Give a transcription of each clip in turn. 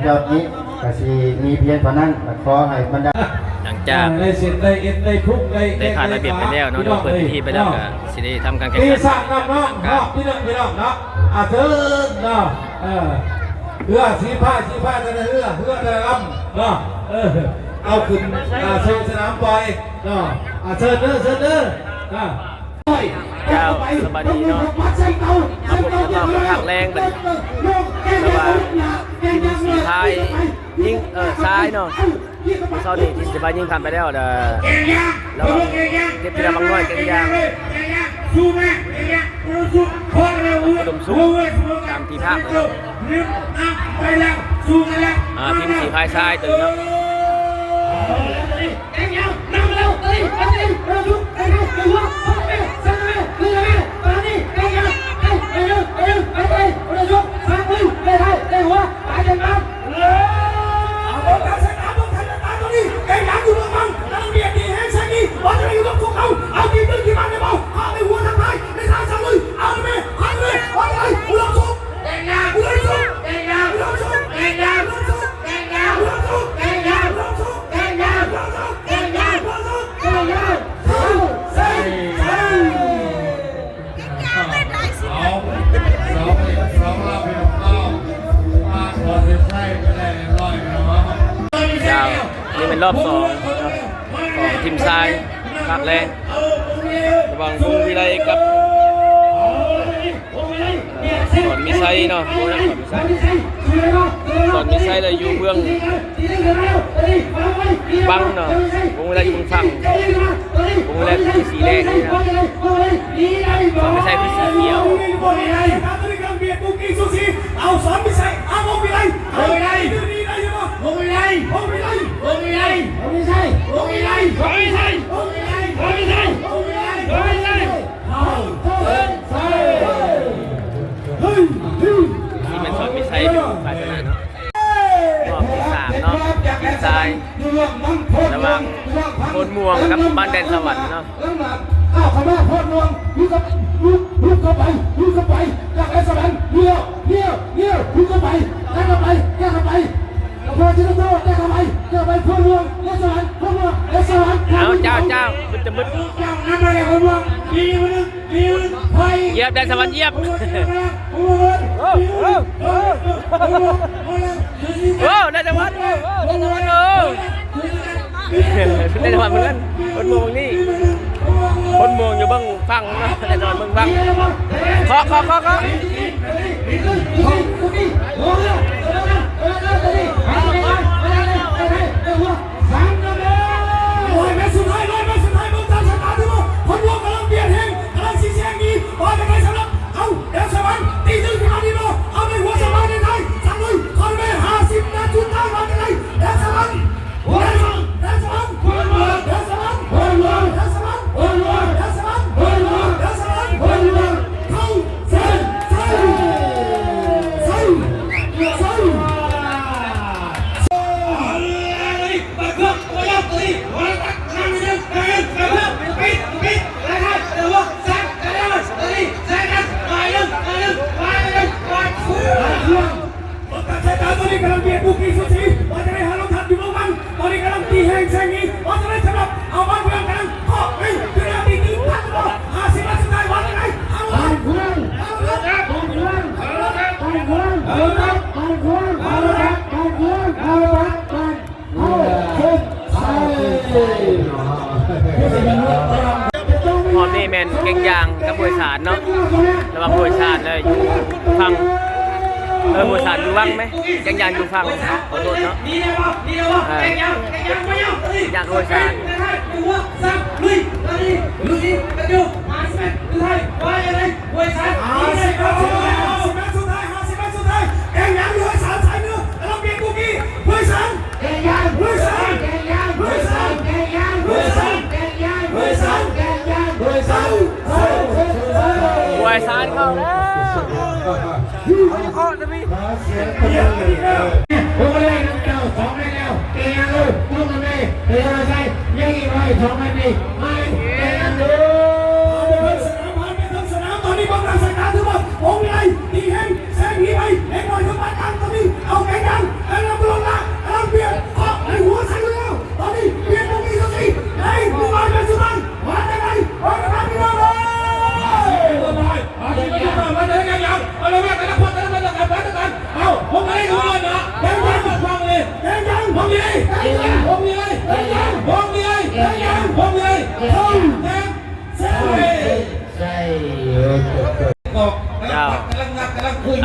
ດຽວນີ້ກະຊິມີພຽງເທົ່ານັ້ນ ແລະ ຂໍໃຫ້ບັນດາ ຫຼັງຈາກ ໄດ້ເສັດໄດ້ເອັດໄດ້ທຸກໄດ້ ໄດ້ຜ່ານລະບຽບໄປແລ້ວເນາະ ຫຼືວ່າເປີດພິທີໄປແລ້ວ ກະຊິໄດ້ທຳການແຂ່ງຂັນ ຕີສາກນຳເນາະ ຮອບທີໜຶ່ງພີ່ນ້ອງເນາະ ອາ ເຊີນເນາະ ເອີ ເຮືອສີຟ້າ ສີຟ້າແຕ່ລະເຮືອ ເຮືອແຕ່ລະລຳເນາະ ເອີ ເອົາຂຶ້ນ ອາ ສູ່ສະໜາມປ່ອຍເນາະ ອາ ເຊີນເດີ ເຊີນເດີ ອາ. ເຈົ້າ ສະບາຍດີເນາະ ພາກແລງບັດນີ້ ລະຫວ່າງທີມສີພາຍຍິງ ເອີ ຊາຍເນາະ ເຊົ້ານີ້ທີມສີພາຍຍິງຜ່ານໄປແລ້ວ ລະຫວ່າງເທບທິດາບັງນ້ອຍ ແກ່ງຢາງ ອຸດົມສຸກ ຕາມທີ່ພາກເນາະ ອາ ທີມສີພາຍຊາຍໂຕນີ້ເນາະ. ເຈົ້າ ນີ້ແມ່ນລອບສອງເນາະ ຂອງທີມຊາຍພາກແລງ ລະຫວ່າງວົງວິໄລກັບ ສອນມີໄຊເນາະ ສອນມີໄຊ ສອນມີໄຊລະຢູ່ເບື້ອງບັງເນາະ ວົງວິໄລຢູ່ຝັ່ງ ວົງວິໄລຄືສີແດງນີ້ນະ ສອນມີໄຊຄືສີຂຽວ. ເອົາສອນມີໄຊ ເອົາວົງວິໄລ ວົງວິໄລ ວົງວິໄລ ວົງວິໄລ ທີ່ແມ່ນສອນມີໄຊເປັນຝ່າຍຊະນະເນາະ ຮອບທີສາມເນາະ ທີມຊາຍ ລະຫວ່າງໂພນມ່ວງກັບບ້ານແດນສະຫວັນເນາະ ເອົາເຂົ້າມາໂພນມ່ວງ ຮຸກເຂົ້າ ຮຸກ ຮຸກເຂົ້າໄປ ຮຸກເຂົ້າໄປ ຈາກແດນສະຫວັນ ລ້ຽວ ລ້ຽວ ລ້ຽວ ຮຸກເຂົ້າໄປ ແຕ່ເຂົ້າໄປ ແຕ່ເຂົ້າໄປ ໂພນຊິໂຕ ແຕ່ເຂົ້າໄປ ແຕ່ເຂົ້າໄປ ໂພນມ່ວງ ແດນສະຫວັນ ໂພນມ່ວງ ແດນສະຫວັນ ເອົາ ເຈົ້າ ເຈົ້າ ມັນຈະມຶດ ເຈົ້ານຳມາແລ້ວ ໂພນມ່ວງ ມີມື້ໜຶ່ງ ມີມື້ໜຶ່ງ ໄປ ຢຽບ ແດນສະຫວັນ ຢຽບ ໂອ້ ໂອ້ ໂອ້ ໂອ້ ໂອ້ ແດນສະຫວັນ ໂອ້ ແດນສະຫວັນ ໂອ້ ໄດ້ຮອດເພື່ອນ ເພິ່ນມອງນີ້ ເພິ່ນມອງຢູ່ເບິ່ງຝັ່ງເນາະ ໄດ້ຮອດເບິ່ງຝັ່ງ ເຄາະ ເຄາະ ເຄາະ ເຄາະ ຮ້ອຍແມັດສຸດທ້າຍ ຮ້ອຍແມັດສຸດທ້າຍ ເບິ່ງຕາມສາຍຕາ ຖືວ່າຄົນລວມກຳລັງບຽດແຮງ ກຳລັງຊິແຊງໜີ ວ່າຈັ່ງໃດສຳລັບ ເອົາ ແດນສະຫວັນ ຕີຕຶງຂຶ້ນມາດີບໍ່ ເອົາ ໃນຫົວສະບາຍໄດ້ ສັກລຸຍ ຄອນເວ ຫ້າສິບ ນາທີສຸດທ້າຍ ວ່າຈັ່ງໃດ ແດນສະຫວັນ ແດນສະຫວັນ ແດນສະຫວັນ ແດນສະຫວັນ ເຂົ້າເສັ້ນໄຊ ໄຊ ໄຊ ໄຊ ເບິ່ງຕາມສາຍຕາ ຕອນນີ້ກຳລັງບຽດບຸກອີກສຸດສີ ວ່າຈະໄດ້ຫາລົງທັບຢູ່ເມືອງວັງ ຕອນນີ້ກຳລັງຕີແຮງແຊງໜີ ວ່າຈະໄດ້ສຳລັບ ເອົາ ບ້ານເມືອງກຳລັງເຄາະໃຫ້ ເວລາຕີຕື່ມທັນບໍ່ ຫ້າສິບນາທີສຸດທ້າຍ ວ່າຈະໄດ້ ເອົາ ບ້ານເມືອງ ເອົາລະ ບ້ານເມືອງ ເອົາລະ ບ້ານເມືອງ ເອົາລະ ບ້ານເມືອງ ເອົາລະ ບ້ານເມືອງ ເອົາລະ ບ້ານ ຮອບນີ້ແມ່ນແກ່ງຢາງກັບຫ້ວຍສານເນາະ ລະຫວ່າງຫ້ວຍສານ ແລະ ຢູ່ຝັ່ງ ເອີ ຫ້ວຍສານຢູ່ວັງແມ ແກ່ງຢາງຢູ່ຝັ່ງ ຂໍໂທດເນາະ ເອີ ແກ່ງຢາງຫ້ວຍສານ ຫ້າສິບແມັດສຸດທ້າຍ ຫ້າສິບແມັດສຸດທ້າຍ ຫ້າສິບແມັດສຸດທ້າຍ ແກ່ງຢາງຫ້ວຍສານ ສາຍເໜືອ ກຳລັງບຽດບຸກອີກ ຫ້ວຍສານ ຫ້ວຍສານ ຫ້ວຍສານ ຫ້ວຍສານ ຫ້ວຍສານ ຫ້ວຍສານ ຫ້ວຍສານ ຫ້ວຍສານເຂົ້າແລ້ວ ເອົາເຄາະນະພີ່ ໂອ້ຍ ເຈົ້າ ສອງໄດ້ແລ້ວ ເຕະລົງ ລົງນຳເດ ເຕະໃສ່ ຍັງອີກໜ້ອຍ ສອງໄດ້ນີ້ ມາ ເຕະລົງ ຜ່ານໄປເທິງສະໜາມ ຜ່ານໄປເທິງສະໜາມ ຕອນນີ້ເບິ່ງຕາມສາຍຕາ ຖືວ່າ ວົງວິໄລ ດີແຮງ ແຊງໜີໄປ ເລັກນ້ອຍ ເທິງບານກາງ ຕອນນີ້ ເອົາແກ່ງຢາງ ແຕ່ລະ ເຈົ້າ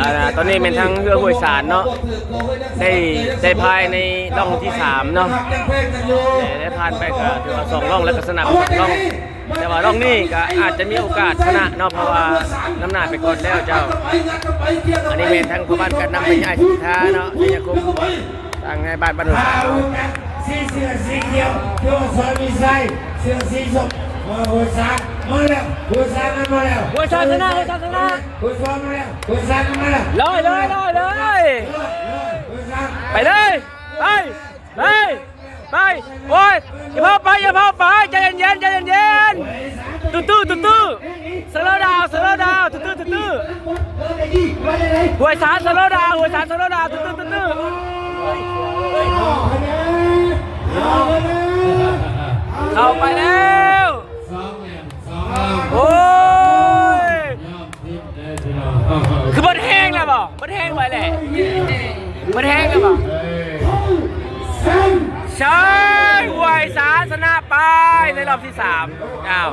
ອ່າ ຕອນນີ້ແມ່ນທາງເຮືອຫ້ວຍສານເນາະ ໄດ້ ໄດ້ພາຍໃນຮ່ອງທີສາມເນາະ ໄດ້ ໄດ້ຜ່ານໄປກໍຖືວ່າສອງຮ່ອງ ແລ້ວກໍຊະນະສອງຮ່ອງ ແຕ່ວ່າຮ່ອງນີ້ກໍອາດຈະມີໂອກາດຊະນະເນາະ ເພາະວ່ານຳໜ້າໄປກ່ອນແລ້ວເຈົ້າ. ອັນນີ້ແມ່ນທາງພໍ່ບ້ານການນຳໄປໃຫ້ສິດທາເນາະ ໄຊຍະຄົມ ທາງໃນບ້ານ ບ້ານໂພນສາວ ເສື້ອສີຂຽວ ໂຈຊອນມີໄຊ ເສື້ອສີສົ້ມ ເອີ ຫົວສາມ ມາແລ້ວ ຫົວສາມນັ້ນມາແລ້ວ ຫົວສາມຊະນະ ຫົວສາມຊະນະ ຫົວສາມມາແລ້ວ ຫົວສາມນັ້ນມາແລ້ວ ເລີຍ ເລີຍ ເລີຍ ເລີຍ ຫົວສາມ ໄປເລີຍ ໄປ ໄປ ໄປ ໂອ້ຍ ຢ່າເຜົາໄປ ຢ່າເຜົາໄປ ໃຈເຢັນໆ ໃຈເຢັນໆ ຕູ້ໆ ຕູ້ໆ ສະໂລດາວ ສະໂລດາວ ຕູ້ໆ ຕູ້ໆ ຫ້ວຍສານ ສະໂລດາວ ຫ້ວຍສານ ສະໂລດາວ ຕູ້ໆ ຕູ້ໆ ເຂົ້າໄປແລ້ວ ໂອ້ຍ ຄືເບິດແຮງແລ້ວບໍ່? ເບິດແຮງໄປແຫຼະ ເບິດແຮງແລ້ວບໍ່? ໃຊ່ ຫ້ວຍສານຊະນະໄປໃນຮອບທີສາມ ອ້າວ.